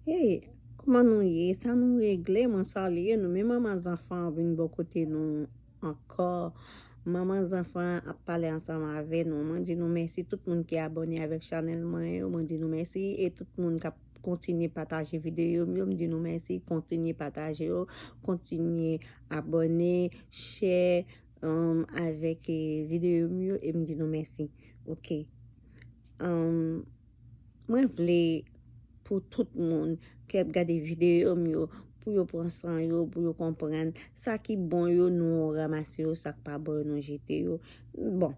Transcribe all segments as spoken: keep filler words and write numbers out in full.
Hey, kòman nou ye? Sa nou regle? Mwen salye nou. Men manman zanfan an vin bò kote nou ankò. Manman zanfan an ap pale ansanm avè nou. Mwen di nou mèsi tout moun ki abòne avèk chanèl mwen yo. Mwen di nou mèsi e tout moun k ap kontinye pataje videyo m yo. M di nou mèsi. Kontinye pataje yo. Kontinye abòne, share, um, avèk eh, videyo m yo. E m di nou mèsi. Ok. Um, Mwen vle pou tout moun ki ap gade videyo m yo, pou yo pran san yo, pou yo konprann sa ki bon yo, nou ranmase yo, sa k pa bon yo, nou jete yo. Bon,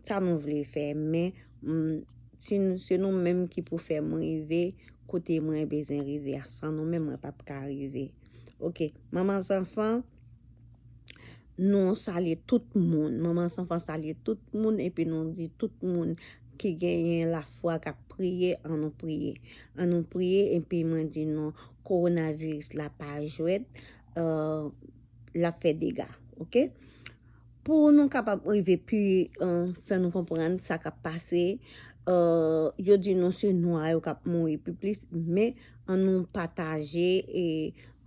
sa nou vle fè, men mm, si nou, se nou menm ki pou fè m rive kote mwen bezwen rive a. San nou menm, mwen p ap ka rive. Ok, manman zanfan, nou salye tout moun. Manman zanfan salye tout moun, epi nou di tout moun ki genyen lafwa k ap priye, an nou priye. An nou priye, epi mwen di nou, kowonaviris la pa jwèt, euh, l ap fè dega, ok? Pou nou kapab rive pi, euh, fè nou konprann sa k ap pase, euh, yo di nou se nwa yo k ap mouri pi plis, men an nou pataje e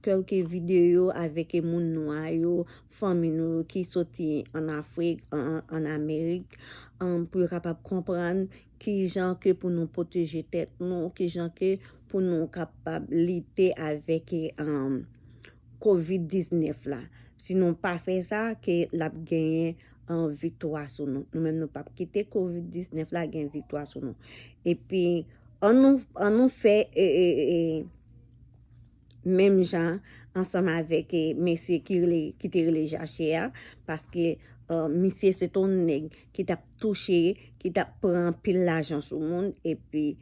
kèlke videyo avèk e moun nwa yo, fanmi nou yo ki soti an Afrik, an, an Amerik, um, pou yo kapab konprann kijan ke pou nou pwoteje tèt nou, kijan ke pou nou kapab lite avèk um, kovid diznèf la. Si nou pa fè sa, ke l ap genyen an viktwa sou nou. Nou menm nou p ap kite kovid diznèf la gen viktwa sou nou. Epi, an nou, an nou fè e, e, e, menm jan ansanm avèk eh, mesye ki rele, ki te rele Jache a, paske euh, misye se t on nèg ki t ap touche, ki t ap pran anpil lajan sou moun, epi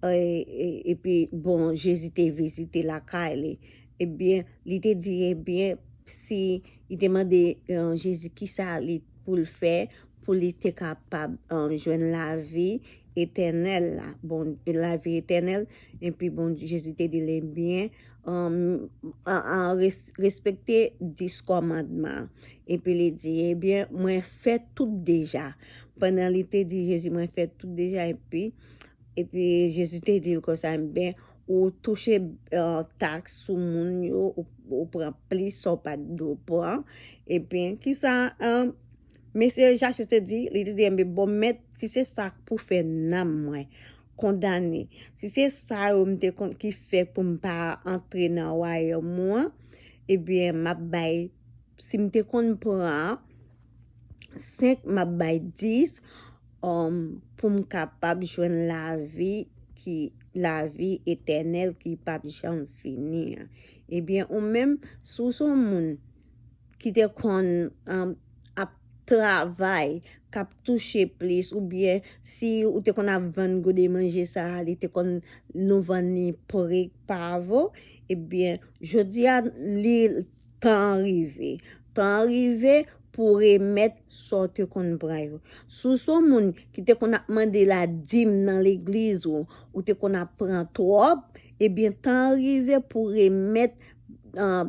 eh, eh, epi bon, Jezi te vizite lakay li. Ebyen, li te di, ebyen, si li te mande euh, Jezi kisa li pou l fè, pou li te kapab um, jwenn lavi etènèl la. Bon, lavi etènèl, epi bon, Jezi te di l, ebyen, um, an, an res, respekte dis kòmandman. Epi li di, ebyen, mwen fè tout deja. Pandan li te di Jezi, mwen fè tout deja, epi, epi Jezi te di l konsa, ebyen, ou touche uh, taks sou moun yo, ou, ou pran plis sa w pa t dwe pran. Epi, kisa, um, Mesye Jache te di, li te di, enben, bon, mèt, si se sa k pou fè nanm mwen kondane, si se sa yo m te konn ki fè pou m pa antre nan wayòm ou an, ebyen, m ap bay, si m te konn pran senk, m ap bay dis, um, pou m kapab jwenn lavi ki, lavi etènèl ki p ap janm fini an. Ebyen, ou menm, si w se yon moun ki te konn um, ap travay, k ap touche plis, oubyen si ou te konn ap vann gode manje sa a, li te konn nou vann li pri k pa vo, ebyen, jodi a, li tan an rive. Tan an rive pou remèt sa w te konn pran yo. Si w se yon moun ki te konn ap mande ladim nan legliz ou, ou te konn ap pran twòp, ebyen, tan an rive pou remèt, uh,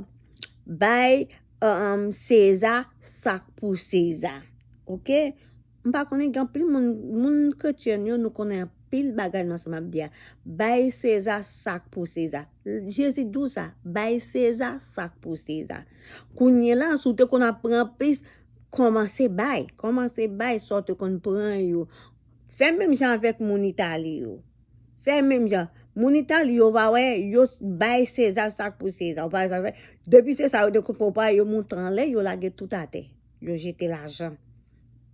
bay um, Seza sa k pou Seza. Ok? M pa konnen gen anpil moun, moun kretyen yo, nou konnen anpil bagay nan sa m ap di a. Bay Seza sa k pou Seza. Jezi di w sa, bay Seza sa k pou Seza. Kounye la, si w te konn ap pran plis, kòmanse bay. Kòmanse bay sa w te konn pran yo. Fè menm jan avèk moun Itali yo. Fè menm jan. Moun Itali yo pa wè, yo bay Seza sa k pou Seza. Ou pa sa fè. Depi se sa yo te konprann pa yo monte anlè, yo lage tout atè. Yo jete lajan.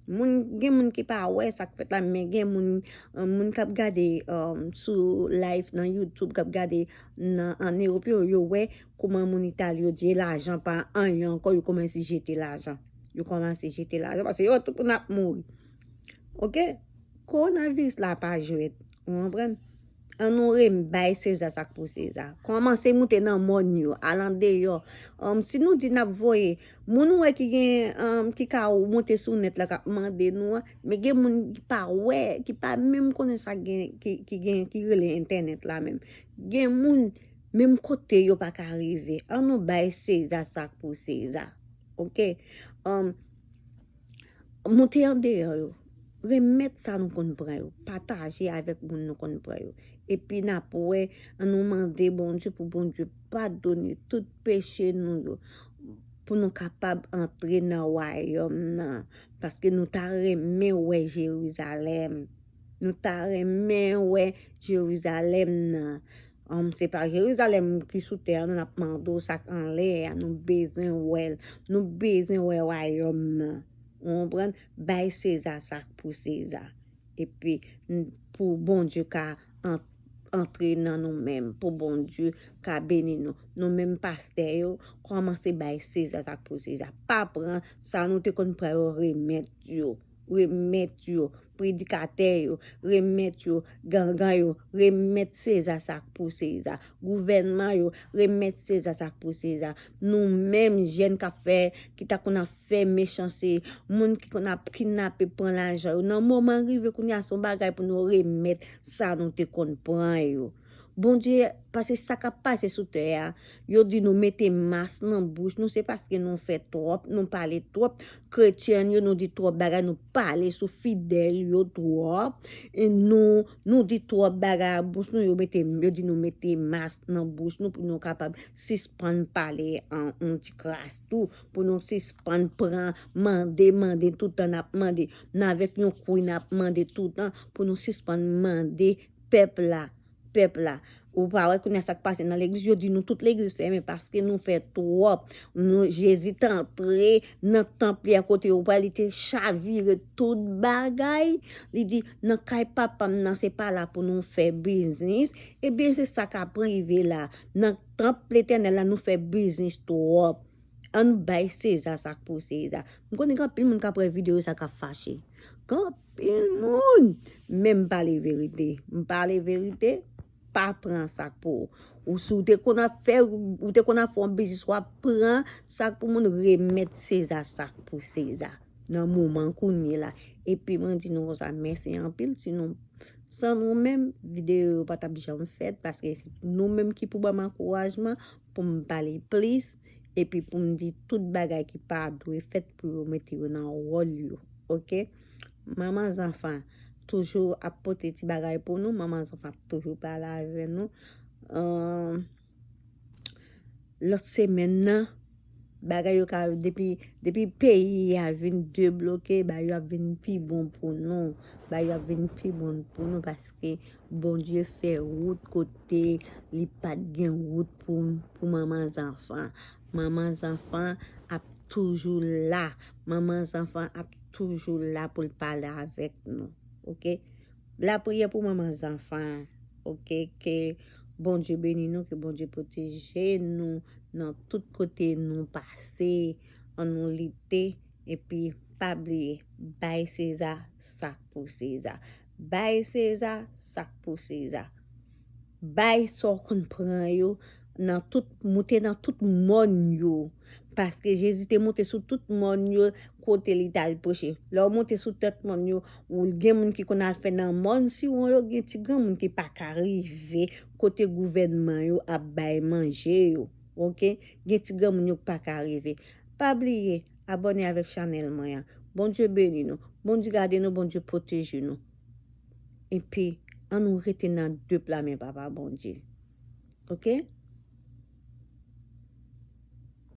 Moun, gen moun ki pa wè sa k fèt la, men gen moun, euh, moun k ap gade um, sou live nan YouTube, k ap gade nan, an Ewòp yo, yo wè kòman moun Itali yo di lajan pa anyen ankò, yo kòmanse jete lajan. Yo kòmanse jete lajan, paske yo tout moun ap mouri. Ok? Kowonaviris la pa jwèt. Ou konprann? An nou remèt bay Seza sa k pou Seza. Kòmanse moute nan mòn yo, al andeyò. Um, si nou di n ap voye, moun ou wè ki gen, um, ki ka monte sou nèt la, k ap mande nou an, men gen moun ki pa wè, ki pa menm konnen sa gen, ki, ki gen, ki rele entènèt la menm. Gen moun, menm kote yo pa ka rive. An nou bay Seza sa k pou Seza. Ok? Um, Monte andeyò yo. Remèt sa nou konn pran yo. Pataje avèk moun nou konn pran yo. Epi n ap wè, ann nou mande Bondye pou Bondye padone tout peche nou yo, pou nou kapab antre nan wayòm nan. Paske nou ta renmen wè Jerizalèm. Nou ta renmen wè Jerizalèm nan. Um, se pa Jerizalèm ki sou tè an, nou n ap mande w sa k anlè a, nou bezwen wè l. Nou bezwen wè wayòm nan. Ou konprann? Bay Seza sa k pou Seza. Epi, n- pou Bondye ka an- antre nan nou menm, pou Bondye ka beni nou. Nou menm pastè yo, kòmanse bay Seza sa k pou Seza. Pa pran sa nou te konn pran yo, remèt yo. Remèt yo. Predikatè yo, remèt yo. Gangan yo, remèt Seza sa k pou Seza. Gouvènman yo, remèt Seza sa k pou Seza. Nou menm jèn k ap fè, ki ta konn ap fè mechanste, moun ki konn ap kidnape, pran lajan yo, nan moman rive kounye a, se yon bagay pou nou remèt sa nou te konn pran yo. Bondye, paske sa k ap pase sou tè a, yo di nou mete mas nan bouch nou, se paske nou fè twòp, nou pale twòp. Kretyen yo, nou di twòp bagay, nou pale sou fidèl yo twòp. E nou, nou di twòp bagay a bouch nou, yo mete, yo di nou mete mas nan bouch nou pou nou kapab sispann pale an yon ti kras tou, pou nou sispann pran, mande, mande toutan n ap mande. N avèk yon kwi n ap mande toutan pou nou sispann mande pèp la, pèp la. Ou pa wè kounye a sa k pase nan legliz, yo di nou tout legliz fèmen paske nou fè twòp. Nou, Jezi t antre nan tanp li a kote yo pral, li te chavire tout bagay. Li di, nan kay papa m nan, se pa la pou nou fè biznis. Ebyen, se sa k ap rive la. Nan tanp Letènèl la, nou fè biznis twòp. Ann bay Seza sa k pou Seza. M konnen gen anpil moun k ap wè videyo sa k ap fache. Gen anpil moun. Men m pale verite. M pale verite, pa pran sa k pou ou. Ou si w te konn ap fè, ou te konn ap fè yon biznis, w ap pran sa k pou moun, remèt Seza sa k pou Seza. Nan moman kounye la. Epi mwen di nou konsa, mèsi anpil. Si nou, san nou menm, videyo yo pa t ap janm fèt, paske se nou menm ki pou ban m ankourajman pou m pale plis, epi pou m di tout bagay ki pa dwe fèt pou yo mete yo nan wòl yo, oke? Manman zanfan toujou ap pote ti bagay pou nou, manman zanfan ap toujou pale avè nou. Ahn, lòt semèn nan, bagay yo ka, depi, depi peyi a vin debloke, bagay yo ap vin pi bon pou nou. Bagay yo ap vin pi bon pou nou paske Bondye fè wout kote li pa t gen wout pou, pou manman zanfan. Manman zanfan ap toujou la. Manman zanfan ap toujou la pou l pale avèk nou. Oke? Lapriyè pou manman zanfan. Oke? Ke Bondye beni nou, ke Bondye pwoteje nou nan tout kote nou pase. Ann nou lite, epi pa bliye, bay Seza sa k pou Seza. Bay Seza sa k pou Seza. Bay sa w konn pran yo nan tout, moute nan tout mòn yo. Paske Jezi te moute sou tout mòn yo kote li t al preche. Lè w moute sou tèt mòn yo, ou gen moun ki konn al fè nan mòn Siwon yo, gen ti granmoun ki pa ka rive kote gouvènman yo ap bay manje yo. Oke? Gen ti granmoun yo k pa ka rive. Pa bliye, abòne avèk chanèl mwen an. Bondye beni nou. Bondye gade nou, Bondye pwoteje nou. Epi, ann nou rete nan de pla men Papa Bondye. Oke?